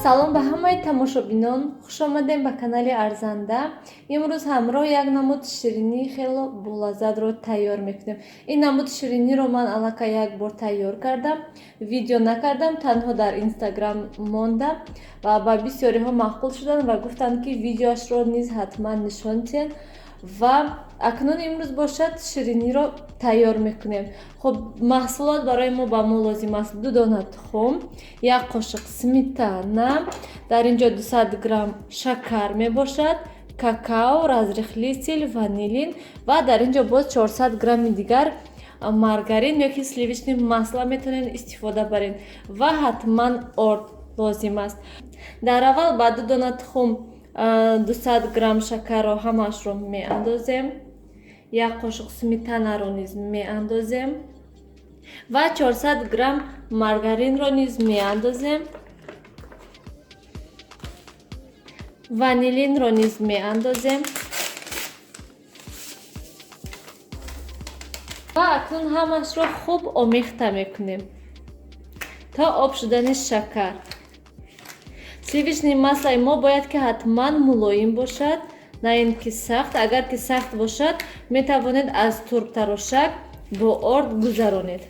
Салом ба ҳамаи тамошобинон, хуш омадем ба канали Арзанда. Имрӯз ҳамроҳ як намуд ширинии хело болаззатро тайёр мекунем. Ин намуд шириниро ман аллакай як бор тайёр кардам, видео накардам, танҳо дар Инстаграм мондам ва ба бисёриҳо маъқул шуданд ва гуфтанд, ки видеоашро низ ҳатман нишон диҳед. Ва акнун имрӯз бошад шириниро тайёр мекунем. Хуб, маҳсулот барои мо ба мо лозим аст: 2 дона тухм, 1 қошиқ сметана, дар ин ҷо 200 грамм шакар мебошад, какао, разрыхлитель, ванилин ва дар ин ҷо боз 400 грамми дигар маргарин ёки сливочный масло метавонед истифода баред ва ҳатман орд лозим аст. Дар аввал ба 2 дона тухм 200 грамм шакарро ҳамаашро меандозем, 1 қошуқ сметанаро низ меандозем ва 400 грамм маргаринро низ меандозем, ванилинро низ меандозем ва акнун ҳамаашро хуб омехта мекунем то об шудани шакар. Сливочный маслои мо бояд ки ҳатман мулоим бошад, на ин ки сахт. Агар ки сахт бошад, метавонед аз турбтарошак бо орд гузаронед.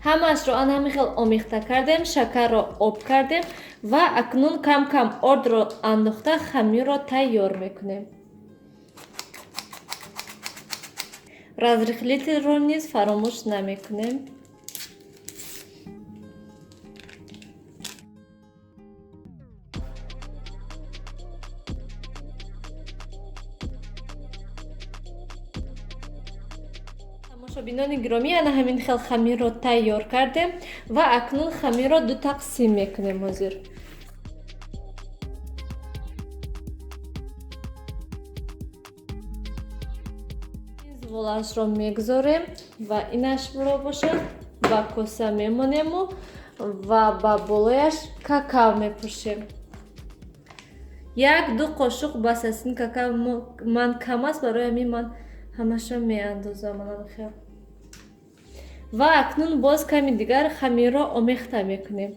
Ҳамаашро ан ҳамин хел омехта кардем, шакарро об кардем ва акнун кам-кам ордро андохта хамирро тайёр мекунем. Разрыхлительро низ фаромӯш намекунем. Тамошобинони гиромӣ, ана ҳамин хел хамирро тайёр кардем ва акнун хамирро ду тақсим мекунем. Ҳозир ин зуволаашро мегузорем ва инашро бошад ба коса мемонему ва ба болояш какао мепӯшем. 1-2 қошуқ бас аст. Ин какао ман кам аст, барои ҳамин ман ҳамаша меандозам анамхел. Ва акнун боз ками дигар хамирро омехта мекунем.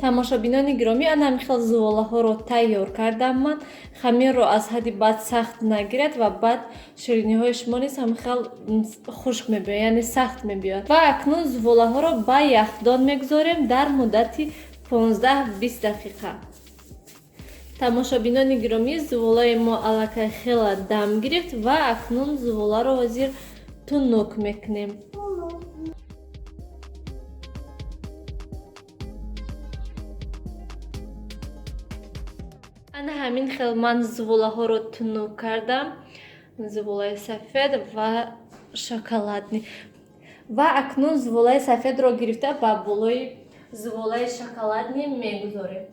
Тамошобинони гиромӣ, ана ҳамин хел зуволаҳоро тайёр кардам ман. Хамирро аз ҳадди бад сахт нагирад ва баъд шириниҳои шумо низ ҳамин хел хушк мебиёяд, яъне сахт мебиёяд. Ва акнун зуволаҳоро ба яхдон мегузорем дар муддати 15-20 дақиқа. Тамошобинони гиромӣ, зуволаи мо аллакай хела дам гирифт ва акнун зуволаро ҳозир тунук мекунем. Ана ҳамин хел ман зуволаҳоро тунук кардам, зуволаи сафед ва шоколадни. Ва акнун зуволаи сафедро гирифта ба болои зуволаи шоколадни мегузорем.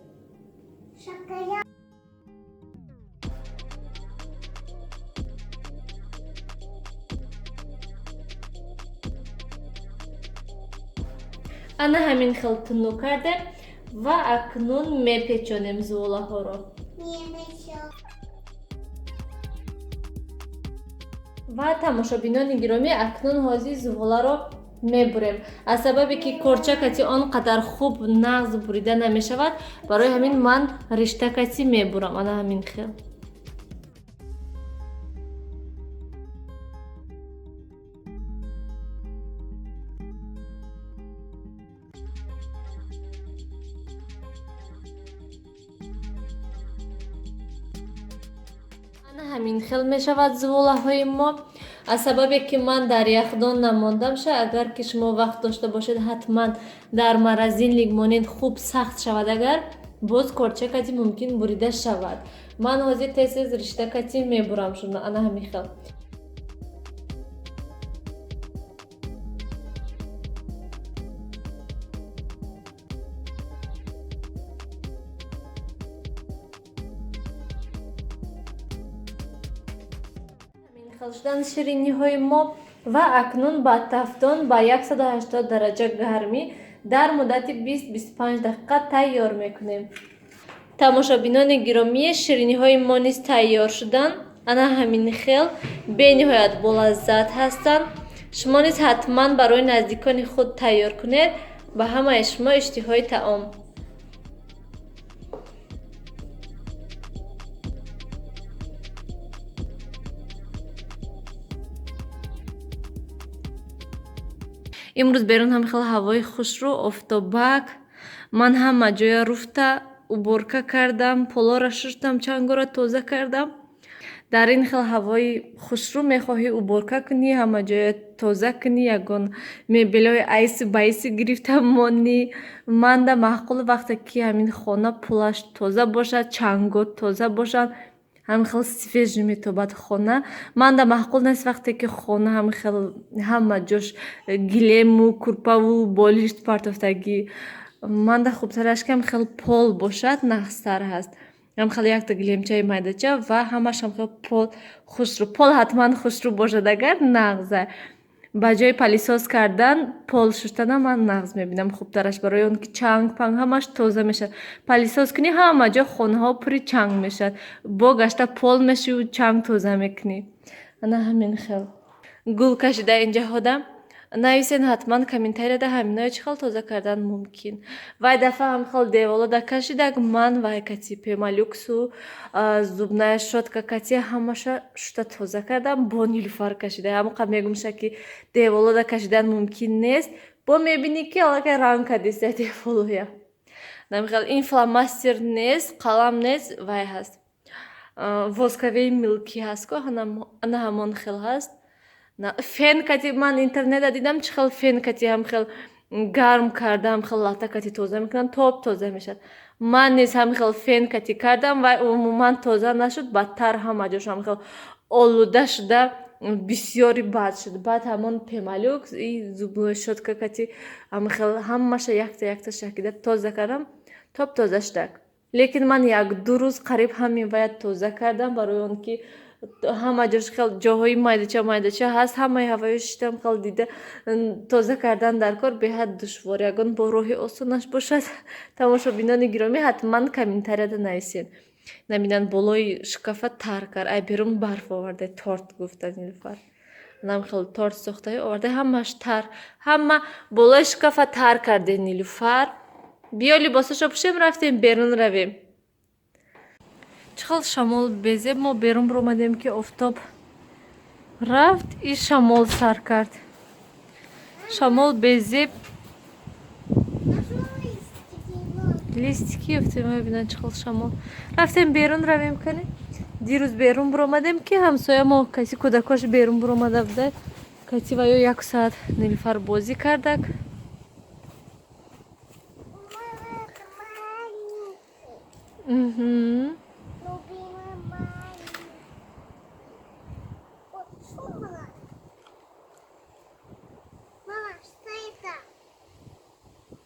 Ана ҳамин хел тунук кардем ва акнун мепечонем зуволаҳоро. Ва тамошобинони гиромӣ, акнун ҳозир зуволаро мебурем. Аз сабабе ки корчакати он қадар хуб нағз бурида намешавад, барои ҳамин ман риштакати мебурам. Ана ҳамин хел. Ана ҳамин хел мешавад зуволаҳои мо. Аз сабабе ки ман дар яхдон намондам, ша агар ки шумо вақт дошта бошед, ҳатман дар морозильник монед, хуб сахт шавад, агар боз корчакати мумкин бурида шавад. Ман ҳозир тез-тез риштакати мебурам шуна. Ана ҳамин хел. Хел шудан шириниҳои мо ва акнун ба тафдон ба 180 дараҷа гармӣ дар муддати 20-25 дақиқа тайёр мекунем. Тамошобинони гиромӣ, шириниҳои мо низ тайёр шуданд. Ана ҳамин хел бениҳоят болаззат ҳастанд. Шумо низ ҳатман барои наздикони худ тайёр кунед. Ба ҳамаи шумо иштиҳои таом. Имрӯз берун ҳам хеле ҳавои хушрӯ, офтобак. Ман ҳама ҷоя руфта уборка кардам, полора шуштам, чангора тоза кардам. Дар ин хел ҳавои хушрӯ мехоҳӣ уборка кунӣ, ҳама ҷоя тоза кунӣ, ягон мебелҳои айси байси гирифта монӣ. Манда маъқул вақте ки ҳамин хона пулаш тоза бошад, чанго тоза бошад, ҳамин хел свежий метобад хона. Манда маъқул нест вақте ки хона ҳамин хел ҳама ҷош гилему курпаву болишт партофтагӣ. Манда хубтараш ки ҳамин хел пол бошад, нағзтар ҳаст. Ҳам хел якта гилемчаи майдача ва ҳамаш ҳам хел пол хушрӯ. Пол ҳатман хушрӯ бошад, агар нағза. Ба ҷои пылесос кардан пол шуштана ман нағз мебинам хубтараш, барои он ки чанг панг ҳамаш тоза мешавад. Пылесос кунӣ, ҳама ҷо хонаҳо пури чанг мешавад. Бо гашта пол мешӯю, чанг тоза мекунӣ. Ана ҳамин хел. Гул кашида инҷаҳода. Нависен ҳатман комментарияда, ҳаминое чӣ хел тоза кардан мумкин. Вай дафъа ҳам хел деволода кашидак, ман вай кати пемолюксу зубная щётка кати ҳамаша шута тоза кардам, бо Нилуфар кашида. Ҳамоқа мегумша ки деволода кашидан мумкин нест, бо мебинӣ ки аллакай ранг кардиста деволоя. Намихел ин фломастер нест, қалам нест, вай ҳаст. Восковые мелки ҳаст ко, ана ҳамон хел ҳаст. Фен кати ман интернета дидам, чӣ хел фен кати ҳам хел гарм карда, ҳам хел лата кати тоза мекунанд, топ тоза мешавад. Ман низ ҳам хел фен кати кардам, вай умуман тоза нашуд, бадтар ҳама ҷош ҳам хел олуда шуда, бисёри бад шуд. Баъд ҳамон пемолюкс и зубной щётка кати ҳам хел ҳамаша якта якта шакида тоза кардам, топ тоза шудак. Лекин ман як ду рӯз қариб ҳамин вая тоза кардам, барои он ки ҳама ҷош хел ҷоҳои майдача майдача ҳаст, ҳамаи ҳавои шиштам хел дида тоза кардан дар кор беҳад душвор. Ягон бо роҳи осонаш бошад, тамошобинони гиромӣ, ҳатман комментарияда нависед. Наминан болои шкафа тар кард, ай берун барф оварда, торт гуфта Нилуфар. Нам хел торт сохтаи оварда, ҳамаш тар, ҳама болои шкафа тар карде Нилуфар. Биё, либосашо пӯшем, рафтем берун равем. Чӣ хел шамол безеб! Мо берун биромадем ки офтоб рафт и шамол сар кард. Шамол безеб. Листики ёфтем, мебинад чӣ хел шамол. Рафтем берун равем кани. Дирӯз берун биромадем ки ҳамсоя мо каси кӯдакош берун биромада буда. Кати ва ё як соат Нилуфар бозӣ кардак. Мама, это маленький. Любимый маленький. Вот что было? Мама, что это?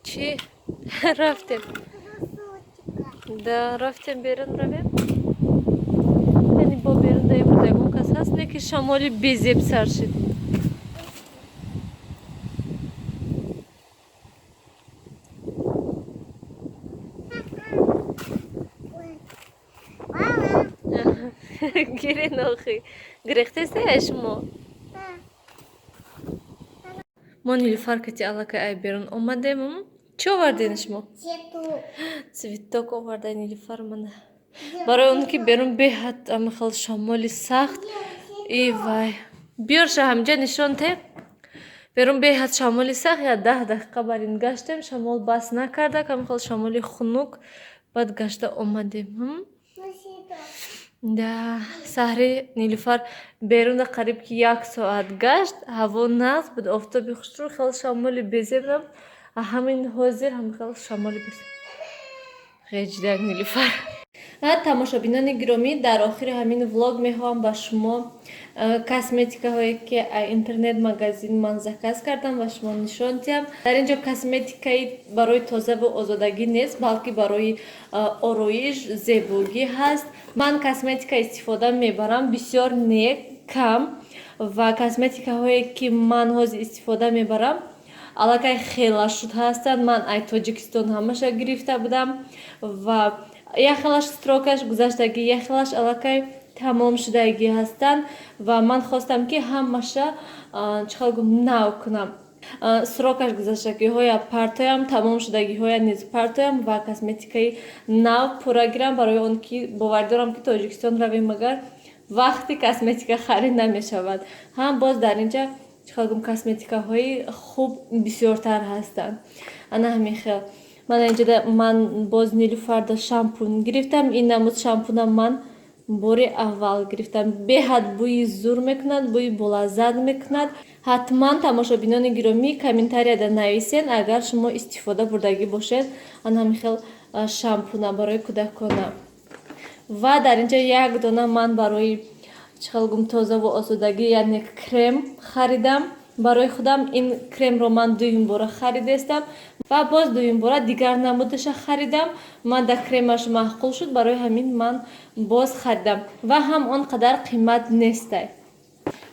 Чӣ? Рафтем. Красотика. Да, рафтем берун равем. Яъне бо берун да имрӯз ягон кас ҳаст, не ки шамоли безеб сар шид. Ой. Мама. Гирен охи. Гирехтесте шумо? Да. Мо Нилуфар кати аллакай ай берун омадем. Чӣ овардем шумо? Цветок. Цветок оварда Нилуфар мана. Барои он ки берун беҳад ама хел шамоли сахт. И вай. Биёрша, ҳамҷа нишон те. Берун беҳад шамоли сахт, я 10 дақиқа бар ин гаштем, шамол бас накарда, ҳамин хел шамоли хунук, баъд гашта омадем. Ну, цветок. Да, саҳри Нилуфар берунда қариб ки як соат гашт, ҳаво нағз буд, офтоби хушрӯ, хел шамоли безеб набуд. А ҳамин ҳозир ҳамин хел шамоли безеб. Ғеҷидак Нилуфар. Тамошобинони гиромӣ, дар охири ҳамин влог мехоҳам ба шумо косметикаҳое ки интернет магазин ман заказ кардам, ба шумо нишон диҳам. Дар ин ҷо косметикаи барои тозаву озодагӣ нест, балки барои ороиш, зебогӣ ҳаст. Ман косметика истифода мебарам, бисёр не, кам, ва косметикаҳое ки ман ҳозир истифода мебарам, аллакай хела шуд ҳастанд. Ман ай Тоҷикистон ҳамаша гирифта будам ва як хелаш срокаш гузаштагӣ, як хелаш аллакай тамом шудагӣ ҳастанд ва ман хостам ки ҳамаша, чӣ хел гум, нав кунам. Срокаш гузаштагиҳоя партоям, тамом шудагиҳоя низ партоям ва косметикаи нав пурра гирам, барои он ки бовар дорам, ки Тоҷикистон равем, магар вақти косметика харид намешавад. Ҳам боз дар инҷа, чӣ хел гум, косметикаҳои хуб бисёртар ҳастанд. Ана ҳамин хел. Мана инҷода ман боз Нилуфарда шампун гирифтам. Ин намуд шампунам ман бори аввал гирифтам. Беҳад бӯи зур мекунад, бӯи болаззат мекунад. Ҳатман, тамошобинони гиромӣ, комментарияда нависен, агар шумо истифода бурдагӣ бошед ана ҳамин хел шампуна барои кӯдакона. Ва дар инҷа як дона ман барои, чӣ хел гум, тозаву осудагӣ, яъне крем харидам барои худам. Ин кремро ман дуюм бора харидестам ва боз дуюм бора дигар намудаша харидам. Ман дар кремаш маъқул шуд, барои ҳамин ман боз харидам ва ҳам он қадар қимат нестай.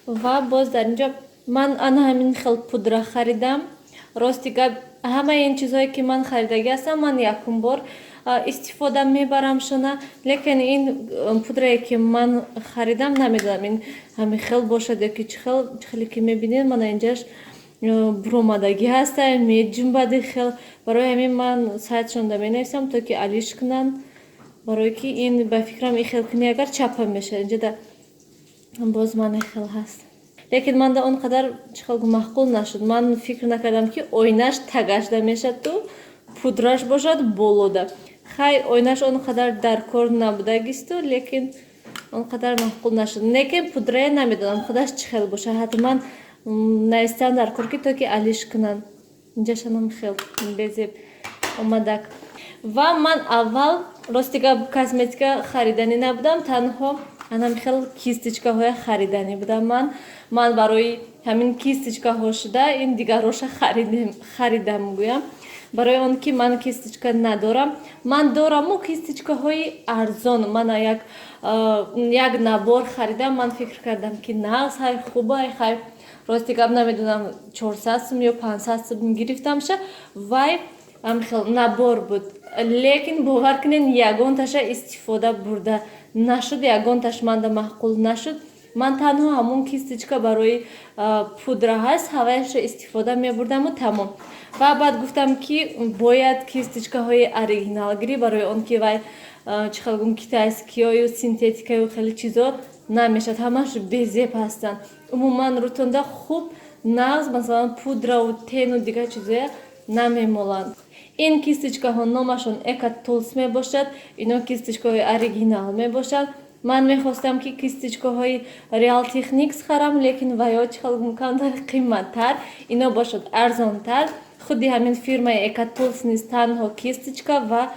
Ва боз дар инҷо ман ана ҳамин хел пудра харидам. Рости гап, ҳамаи ин чизҳое, ки ман харидагӣ ҳастам, ман якум бор истифода мебарамшона. Лекин ин пудрае, ки ман харидам, намедонам, ин ҳамин хел бошад ё ки чӣ хел. Чӣ хеле ки мебинед, мана инҷаш буромадагӣ ҳаста, меҷунбади хел. Барои ҳамин ман сайтшонда менависам, то ки алиш кунанд, барое ки ин, ба фикрам, ин хел кунӣ, агар чапа мешавад. Инҷода боз мана хел ҳаст, лекин манда он қадар, чӣ хел, маъқул нашуд. Ман фикр накардам, ки оинаш тагашда мешавад ту пудраш бошад болода. Хай, оинаш он қадар дар кор набудагисту, лекин он қадар маъқул нашуд. Лекин пудрая намедонам, худаш чӣ хел бошад. Ҳатман навистан дар кор, ки то ки алиш кунанд. Инҷашанам хел безеб омадак. Ва ман аввал, рости гап, косметика хариданӣ набудам, танҳо анам хел кисточкаҳоя хариданӣ будам. Ман барои ҳамин кисточкаҳо шуда ин дигарроша харидам гӯям, барои он ки ман кисточка надорам. Ман дораму кисточкаҳои арзон. Мана як набор харидам. Ман фикр кардам, ки нағз ҳай, хубай. Хай, рости гап, намедонам, 400 сум ё 500 сум гирифтамша. Вай хел набор буд, лекин бовар кунед, ягонташа истифода бурда нашуд, ягонташ манда маъқул нашуд. Ман танҳо ҳамон кисточка барои пудра ҳаст, ҳаваяшро истифода мебурдаму тамом. Ва баъд гуфтам, ки бояд кисточкаҳои оригинал гирӣ, барои он ки вай, чӣ хел гум, китайскиёю синтетикаю хеле чизо намешавад, ҳамаш безеб ҳастанд. Умуман рӯтонда хуб нағз, масалан, пудраву тену дигар чизоя намемоланд. Ин кисточкаҳо номашон Эка Тулс мебошад. Ино кисточкаҳои оригинал мебошанд. Ман мехостам, ки кисточкаҳои Real Techniques харам, лекин ваё, чӣ хел гум, камтар қиматтар, ино бошад арзонтар. Худи ҳамин фирмаи Экатулс низ танҳо кисточка ва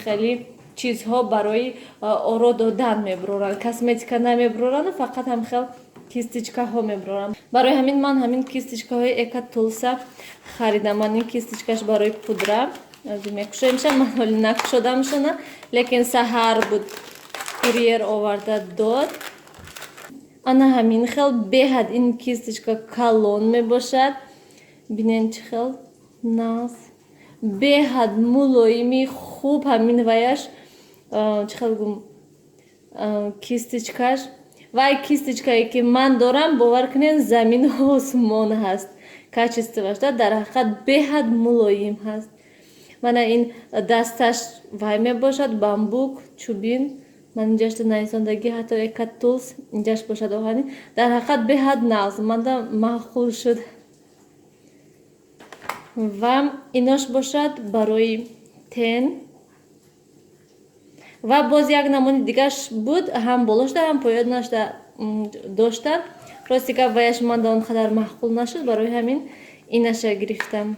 хеле чизҳо барои оро додан мебуроранд, косметика намебурорану фақат ҳам хел кисточкаҳо мебуроранд. Барои ҳамин ман ҳамин кисточкаҳои Экатулса харидам. Ман ин кисточкаш барои пудра мекушоемша. Ман ҳоли накушодамшона, лекин саҳар буд, курьер оварда дод. Ана ҳамин хел беҳад ин кисточка калон мебошад. Бинен, чӣ хел нағз, беҳад мулоими хуб ҳамин ваяш, чӣ хел гум, кисточкаш. Вай кисточкае, ки ман дорам, бовар кунед, замину осмон ҳаст качествоаш. Дар ҳақиқат беҳад мулоим ҳаст. Мана ин дасташ вай мебошад, бамбук, чӯбин. Ман инҷашда нависондагӣ ҳатто Экатулс, инҷаш бошад оҳанӣ. Дар ҳақиқат беҳад нағз, манда маъқул шуд. Ва инош бошад барои тень. Ва боз як намуни дигарш буд, ҳам болошда, ҳам поёнашда доштанд. Рости гап, ваяш манда он қадар маъқул нашуд, барои ҳамин инаша гирифтам.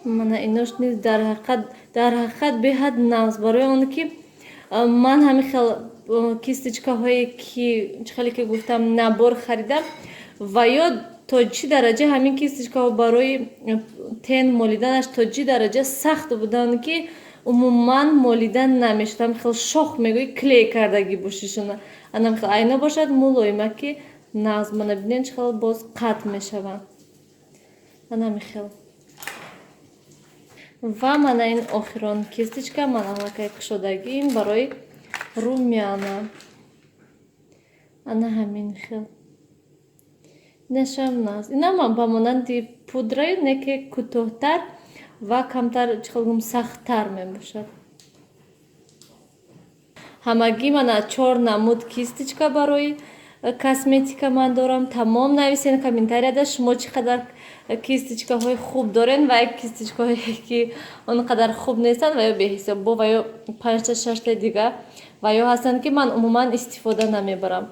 Мана инош низ дар ҳақиқат беҳад нағз, барои он ки ман ҳамин хел кисточкаҳое, ки чӣ хеле ки гуфтам, набор харидам, ва ё то чӣ дараҷа ҳамин кисточкаҳо барои тень молиданаш то чӣ дараҷа сахт буданд, ки умуман молидан намешуд. Ҳамин хел шох мегӯӣ, клей кардагӣ бошишона. Анам хел айно бошад мулоима, ки нағз. Мана бинед, чӣ хел боз қатъ мешаванд. Ана ҳамин хел. Ва мана ин охирон кисточка, ман аллакай кушодагӣ, ин барои румяна, ана ҳамин хел инашам наст. Инам ба монанди пудраи, не ки кӯтоҳтар ва камтар, чӣ хел гум, сахттар мебошад. Ҳамагӣ мана чор намуд кисточка барои косметика ман дорам. Тамом. Нависен комментарияда, шумо чӣ қадар кисточкаҳои хуб дорен ва кисточкаҳое ки он қадар хуб нестанд ва ё беҳисоб бо ва ё панҷта, шаштаи дига ва ё ҳастанд, ки ман умуман истифода намебарам.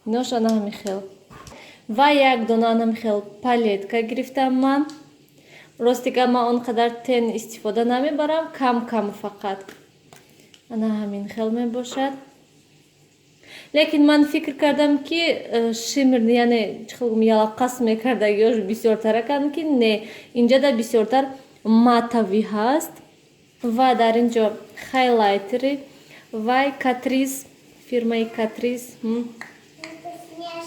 Инош ана ҳамин хел. Ва як дона ана хел палетка гирифтам ман. Рости гап, ман он қадар тень истифода намебарам, кам кам фақат. Ана ҳамин хел мебошад. Лекин ман фикр кардам, ки шиммер, яъне чӣ хел ялаққас мекардагиёш бисёртараканд, ки не, инҷада бисёртар матовый ҳаст. Ва дар ин ҷо хайлайтери вай Катрис, фирмаи Катрис.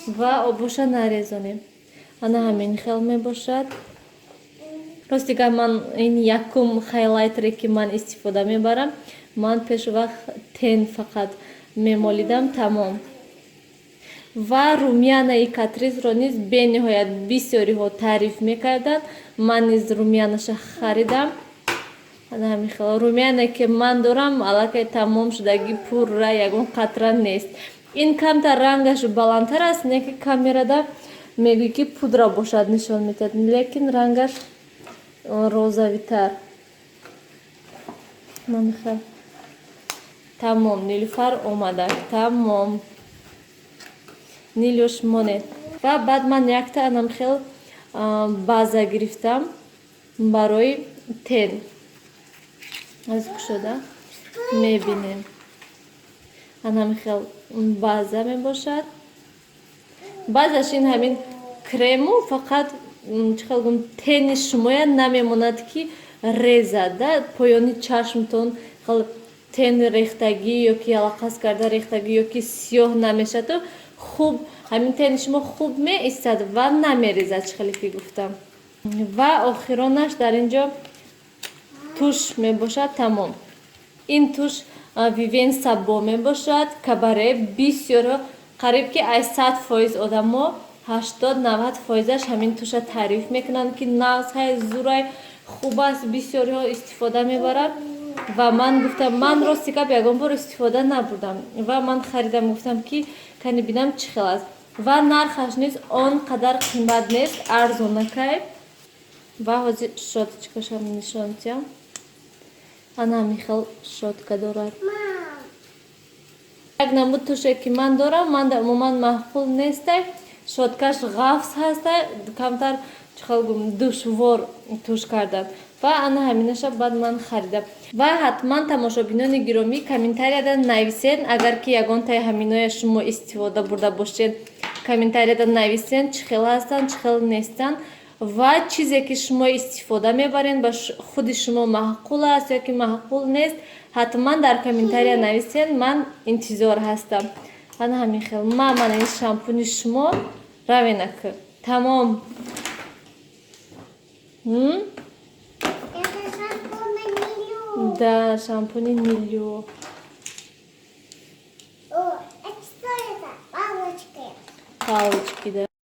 Ва обоша нарезонем. Ана ҳамин хел мебошад. Рости гап, ман ин якум хайлайтере, ки ман истифода мебарам. Ман пешвақт тень фақат мемолидам, тамом. Ва румянаи Катрисро низ бениҳоят бисёриҳо таъриф мекарданд. Ман низ румянаша харидам. Ана ҳамин хел румяне, ки ман дорам, аллакай тамом шудагӣ, пурра, ягон қатра нест. Ин камтар рангаш баландтар аст, не ки камерада мегӯӣ, ки пудра бошад нишон медиҳад, лекин рангаш розовыйтар. Ман тамом. Нилуфар омада, тамом. Нилюш, монед. Ва баъд ман якта анам хел база гирифтам барои тень. Аз кушода мебинем, анам хел база мебошад. Базаш ин ҳамин крему, фақат, чӣ хел гум, тени шумоя намемонад, ки резад да поёни чашмтон, хел тень рехтагӣ ё ки ялақас карда рехтагӣ ё ки сиёҳ намешаду хуб ҳамин тени шумо хуб меистад ва намерезад, чӣ хеле ки гуфтам. Ва охиронаш дар ин ҷо тушь мебошад, тамом. Ин тушь Вивен Сабо мебошад, Кабаре. Бисёрҳо, қариб ки аз 100% одамо 80-90 фоизаш ҳамин туша таъриф мекунанд, ки нағзҳай, зурай, хуб аст, бисёриҳо истифода мебаранд. Ва ман гуфтам, ман рости гап ягон бор истифода набурдам ва ман харидам, гуфтам, ки кани бинам, чӣ хел аст. Ва нархаш низ он қадар қимат нест, арзонакай. Ва ҳозир щёточкашам нишон диҳам. Ана ҳамин хел щётка дорад. Як намуд туше, ки ман дорам, ман умуман маъқул нестай. Щёткаш ғафз ҳаста, камтар, чӣ хел гум, душвор тушь кардан. Ва ана ҳаминаша баъд ман харидам. Ва ҳатман, тамошобинони гиромӣ, комментарияда нависен, агар ки ягонтаи ҳаминоя шумо истифода бурда бошед, комментарияда нависен, чӣ хел ҳастанд, чӣ хел нестанд ва чизе, ки шумо истифода мебаред, ба худи шумо маъқул аст ё ки маъқул нест, ҳатман дар комментария нависен, ман интизор ҳастам. Ана ҳамин хел. Ма мана ин шампуни шумо равенака, тамом. Это шампунь Нилю. Да, шампуни Нилю. О, это что это? Палочки. Палочки, да.